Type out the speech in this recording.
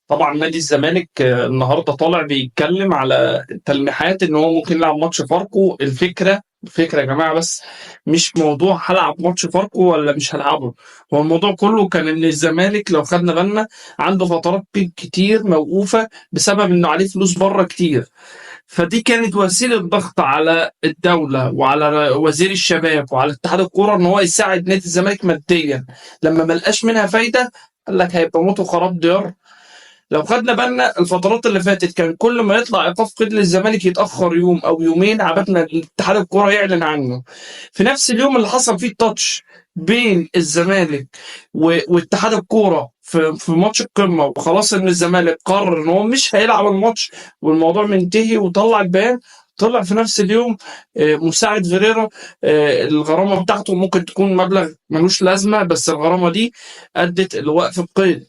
طبعا نادي الزمالك النهارده طالع بيتكلم على تلميحات ان هو ممكن يلعب ماتش فاركو. الفكرة يا جماعة، بس مش موضوع هلعب ماتش فاركو ولا مش هلعبه. هو الموضوع كله كان ان الزمالك لو خدنا بالنا عنده فترات كتير موقوفة بسبب انه عليه فلوس بره كتير. فدي كانت وسيلة ضغط على الدولة وعلى وزير الشباب وعلى اتحاد الكورة ان هو يساعد نادي الزمالك ماديا. لما ملقاش منها فايده قال لك هيبقى موت وخراب ديار. لو خدنا بالنا الفترات اللي فاتت كان كل ما يطلع ايقاف قيد للزمالك يتاخر يوم او يومين عبال ما اتحاد الكورة يعلن عنه. في نفس اليوم اللي حصل فيه التاتش بين الزمالك واتحاد الكورة في ماتش القمه، وخلاص ان الزمالك قرر ان هو مش هيلعب الماتش والموضوع منتهي وطلع البيان. طلع في نفس اليوم مساعد فيريرا، الغرامة بتاعته ممكن تكون مبلغ ملوش لازمه، بس الغرامة دي ادت لوقف القيد.